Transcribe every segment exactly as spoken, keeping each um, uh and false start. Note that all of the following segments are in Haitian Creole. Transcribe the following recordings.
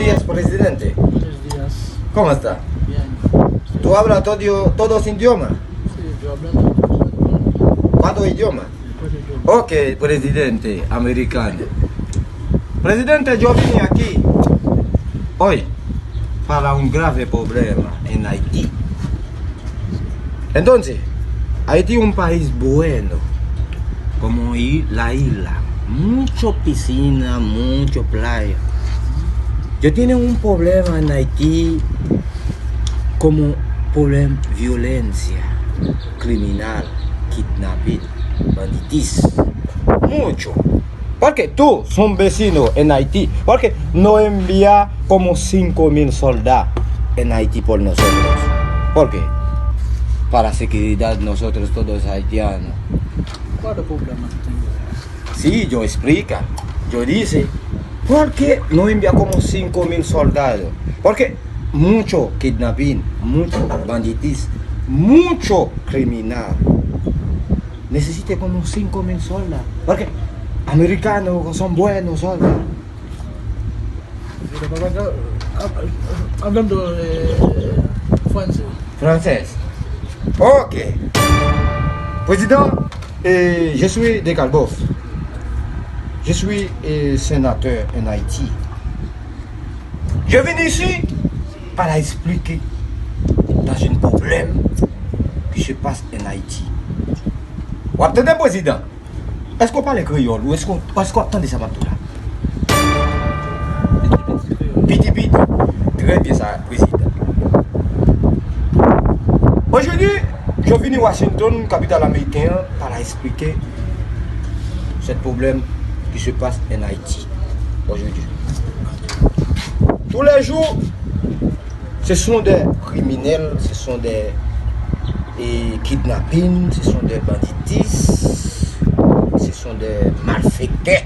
días, presidente. Buenos días. ¿Cómo está? Bien. ¿Tú hablas todo, todo su idioma? Sí, yo hablo en español. ¿Cuántos idiomas? Cuatro idiomas. Ok, presidente americano. Presidente, yo vine aquí hoy para un grave problema en Haití. Entonces, Haití es un país bueno, como i- la isla, mucho piscina, mucho playa. Yo tienen un problema en Haití como problem violencia, criminal, kidnapping, banditis. Mucho. Porque tú son vecino en Haití. Porque no envía como cinco mil soldados en Haití por nosotros. ¿Por qué? Para seguridad nosotros todos haitianos. ¿Cuál es el problema que tengo? Sí, yo explica. Yo dice, ¿por qué no envía como cinco mil soldados? Porque mucho kidnapping, mucho banditis, mucho criminal. Necesite como cinco mil soldados. Porque americanos son buenos soldados. Hablando de francés. Francés. Ok. Président, eh, je suis de Kalbòf. Je suis eh, sénateur en Haïti. Je viens ici para expliquer dans un problème qui se passe en Haïti. W ap tande, prezidan? Èske w pale kreyòl ou èske w, èske w ap tande sa m ap di w la? Piti piti. Très bien ça, président. Aujourd'hui, je viens à Washington, capitale américaine, para expliquer ce problème qui se passe en Haïti aujourd'hui. Tous les jours, ce sont des criminels, ce sont des eh, kidnapping, ce sont des banditis, ce sont des malfaiteurs.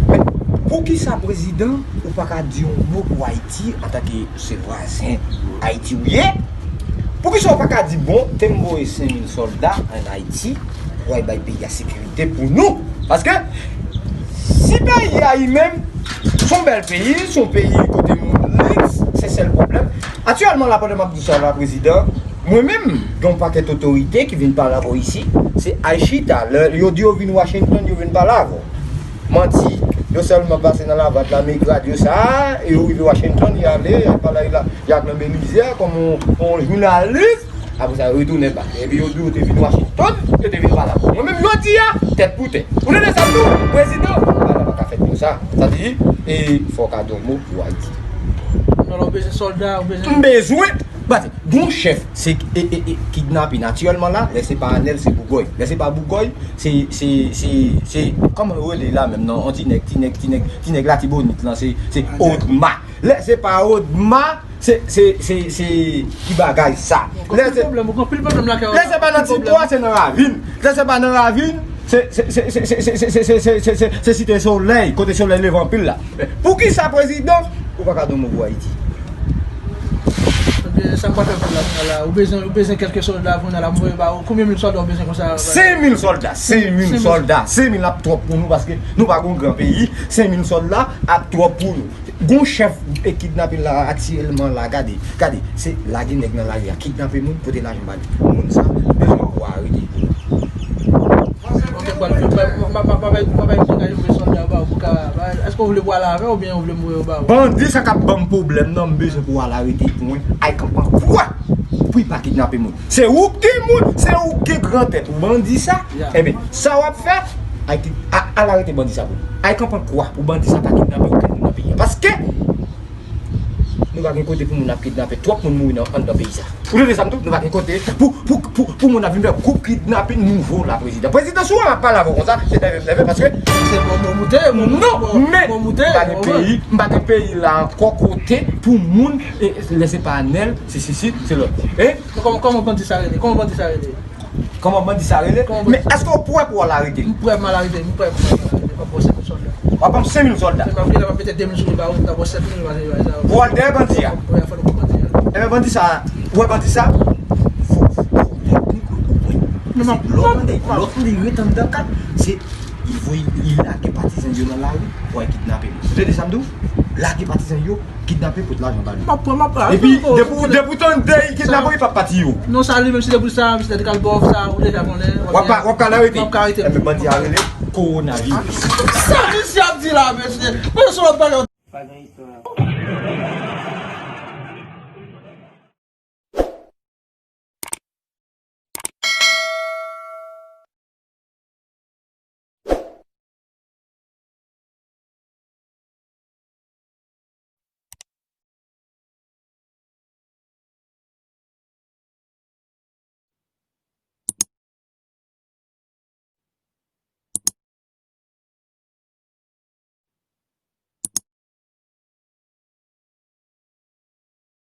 Men, poukisa, prezidan, ou pa ka di yon mo pou Ayiti antanke se vwazen Ayiti ou ye? Poukisa ou pa ka di, bon, te m voye senk mil sòlda ann Ayiti pou al bay peyi a sekirite pou nou? Paske si peyi a li menm, se yon bèl peyi, se yon peyi kote moun liks, se sèl pwoblèm. Aktyèlman la, pandan m ap di sa la, prezidan, mwen menm, gen yon pakèt otorite ki vin pale avè w isi, se al chita. Lè yo di yo vin Washington, yo vin pale avè w. Manti. Yo sèlman pase nan lavant la, men grad yo sa, e yo rive Washington, y ale, y al pale la, y al nan Belize, kòm yon, yon jounalis, apre sa, yo retounen bak. Epi yo di yo te vin Washington, yo te vin pale avè w. Mwen menm, jodi a, tèt pou tè. Ou tande sa m di w? Prezidan, bagay la pa ka fèt konsa. Sa di, e fò w ka di yon mo pou Ayiti. Non, non, ou bezwen sòlda, ou bezwen M bezwen, pase, gon chèf, se e, e, e, kidnapping aktyèlman la, lè se pa Anèl, se Bougòy. Lè se pa Bougòy, se, se, se, se, kòman yo rele la menm non? On ti nèg, ti nèg, ti nèg, ti nèg Latibonit lan, se, se Odma. Lè se pa Odma, se, se, se, se, ki bagay sa? Lè se, lè se pa nan Ti Bwa, se nan ravin. Lè se pa nan ravin, se, se, se Site Solèy, kote solèy leve anpil la. Poukisa, prezidan, ou pa ka di yon mo pou Ayiti? Ebyen, sa m pral fè pou la, kounye a la, ou bezwen, ou bezwen kèlke sòlda, kounye a la, m voye ba ou. Konbyen mil sòlda ou bezwen konsa? Senk mil sòlda, senk mil sòlda, senk mil ap twòp pou nou, paske nou pa gon gran peyi, senk mil sòlda ap twòp pou nou. Gon chèf e kidnape la aktyèlman la, gade, gade, se lage nèg nan lari a, kidnape moun, pote lajan ba li. Moun sa, bezwen pou arete pou nou. Ok, bon, m pa, m pa, m pa, m pa bay, m pa bay bagay, m voye sòlda ba ou pou ka, ba, èske w vle pou ale avè w oubyen w vle m voye w ba ou? Bandi sa k ap ban m pwoblèm nan, m bezwen pou w al arete pou mwen, al kanpe an kwa pou li pa kidnape moun. Se ou k gen moun, se ou k gen gran tèt ou bandi sa. Ebyen, sa w ap fè, al ki-, a-, al arete bandi sa pou nou. Al kanpe an kwa pou bandi sa pa kidnape okenn moun nan peyi a. Paske Nou pa gen kote pou moun ap kidnape. Twòp moun mouri nan, anndan peyi sa. Ou tande sa m di w? Nou pa gen kote pou, pou, pou, pou moun ap vin fè gwoup kidnapin nouvo la, prezidan. Prezidan, si w wè m ap pale avè w konsa, se nève m nève paske se bon, bon moute, bon moute, non, bon, men bon moute, m pa gen peyi, m pa gen peyi la ankò kote pou moun, e, lè se pa Anèl, se Sisit, se lòt. E kòman, kòman bandi sa rele? Kòman bandi sa rele? Kòman bandi sa rele? Men èske w prè pou w al arete l? M prè pou m al arete l, m prè pou m al arete l, m ap pran senk mil sòlda. W ap pran senk mil sòlda? Se m ap gen la, m ap mete de mil sou li ba ou, m ta pran sèt mil, pa se bagay sa. Pou w al dèyè bandi a? Pou w al fè nou pran bandi a. Ebyen, bandi sa, ou wè bandi sa? Fò, fò, fò, fò, fò, fò, fò. Non, non, lè w tande, lè w tande, ret anndan kat, se, li voye, li lage patizan yo nan lari pou al kidnape moun. Ou tande sa m di w? Lage patizan yo, kidnape, pot lajan ba li. M ap pran, m ap pran. Epi depi w tann de kidnape, li p ap pati yo. Non, sa li menm, si se pou sa, misye te kal bòf sa, ou deja konnen. W ap ka, w ap ka arete. W ap ka arete. Enben bandi a rele kowonaviris. Sa misye ap di la, mesye? Mwen se yon bagay.